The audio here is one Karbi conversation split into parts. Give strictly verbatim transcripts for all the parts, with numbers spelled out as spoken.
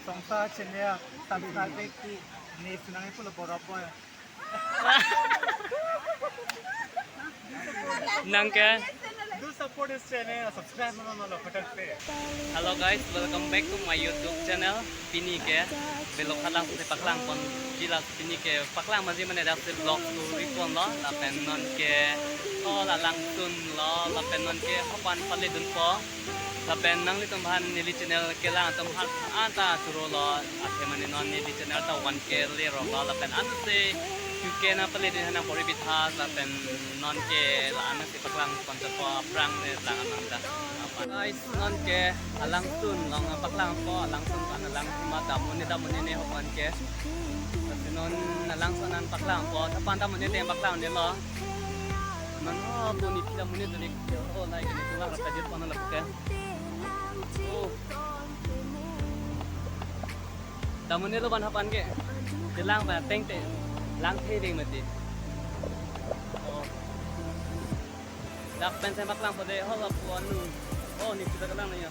Songsa channel subscribe ki ne sunang ipulo borok boy. Nang ke? Do support this channel, subscribe mama lo phatak se. Hello guys, welcome back to my YouTube channel. Pini ke Belokhalang si paklang pon, jila pini ke paklang maji mane dak si vlog story pon lo, lapen non ke, oh, la langsun lo, lapen non ke hopan pale dunpo. Lapen nanglitum aphan neli channel kelang atum aphan anta churo lo, athe mane non neli channel ta one K le rok lo, lapen ansi two K na pale din hana pori bitha, lapen non ke la-an si paklang pon ta po aphrang ne lang amang ta. Guys, non ke alangsun along paklang po, alangsun kan alang ma damuni damuni ne hopan ke. Lapen non alangsun an paklang po, tapan damuni ne paklang ne lo. Mano buni phi damuni tulik, oh, nai kini tulang rap kajir pon lo ke. Oh. Damuni lo ban hapan ke. Kelang ba teng te. Lang the ding mati. Oh. Dak pen sem paklang po de, ho lapu anu. Oh, ne kita kelang na ya.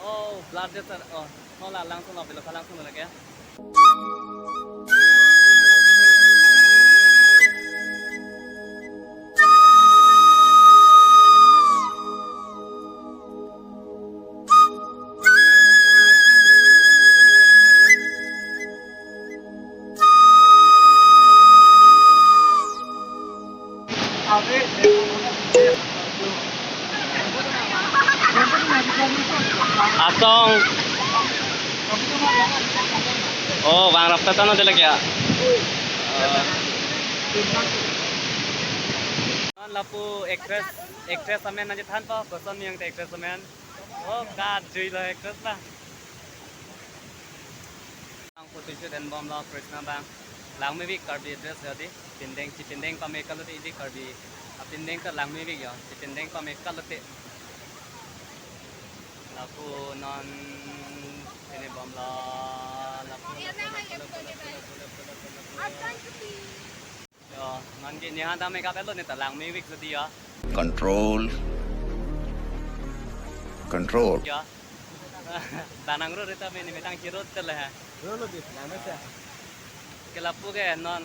Oh, blood de tar. Oh, hola langsun lo, Belokha langsun lo ke. Asong. Oh, bang rap tata no delek ya. Oh. Non lapu actress, actress amen aja than po, koson yang te actress amen. Oh, God, jui lo actress la. Ang photo shoot en bom lo Krishna bang. Langmevik Karbi dress yo di. Pindeng, chipindeng pame kalote di Karbi. Apindeng ta langmevik yo. Chipindeng pame kalote. Lapu non ini bom lo. Lapu, lapu, lapu. Yo, non ke nihan ta makeup lo ne ta langmevik so di yo. Control. Control. Yo. Tanang ro reta me ni metang chiro tele ha. Ro lo di, nang sa. Ke lapu ke non.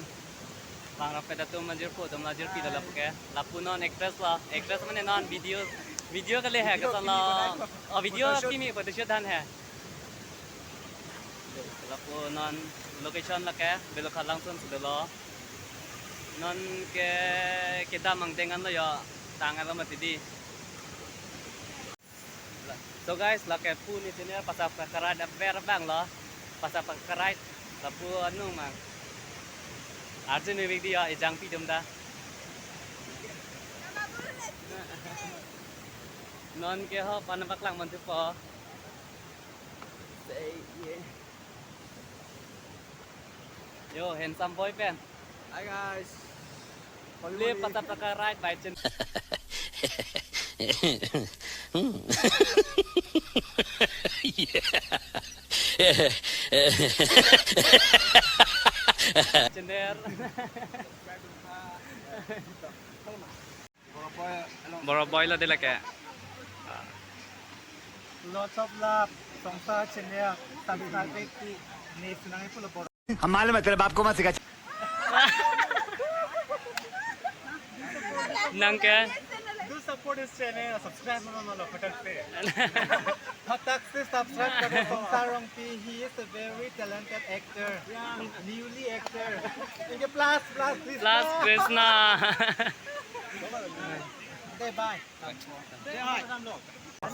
Bang rap ke datum majir po, dom lajir pi lapu ke. Lapu non actress la. Actress mane non video, video kali ha, video kesan lo. Oh, video kimi photoshoot dan ha. Lapu non location lake Belokha langsun si dolo. Non ke kedam angdeng an lo yo, tang alo mati di. So guys, lake pu ne channel pasap kakarai da ver bang lo. Pasap kakarai lapu anu mang. Arjun ni video ejang pi dum da. Non ke ho pan paklang man tu po. Say yeah. Yo, handsome boy pen. Hi guys. Play Patapaka right by Chin. Chinder. Borok boy lo de lake. Lots of love, Songsa channel, subscribe ki, ne sunang ipulo borok. हम मालूम है तेरे बाप को मत सिखा। Nang ke? Do support his channel, subscribe mama lo, phatak se. Phatak se subscribe karo Songsa Rongpi, he is a very talented actor, newly actor. Inke plus, plus, Krishna. Plus Krishna. Okay, bye.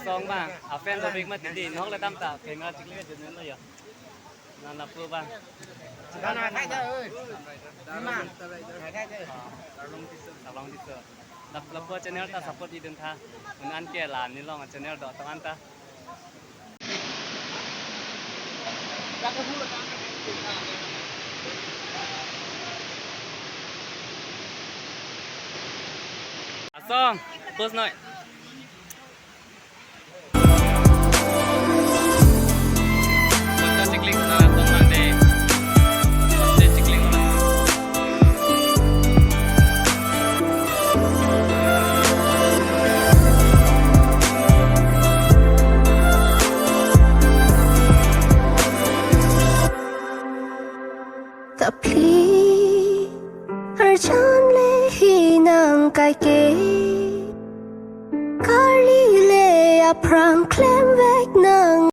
Song bang, a-fan topik ma titi, nok le dam ta, penga chikli ke jemen lo ya. Na lapu bang. Karlong Tisso. Karlong Tisso. Lap, lapu channel ta support idun tha. Un an ke la nilong channel do tong an ta. Asong, post noi. Post chikling na asong nang de. Post chikling na. Aphi arjan le hi nang kaike, karli le aphrang klemvek nang.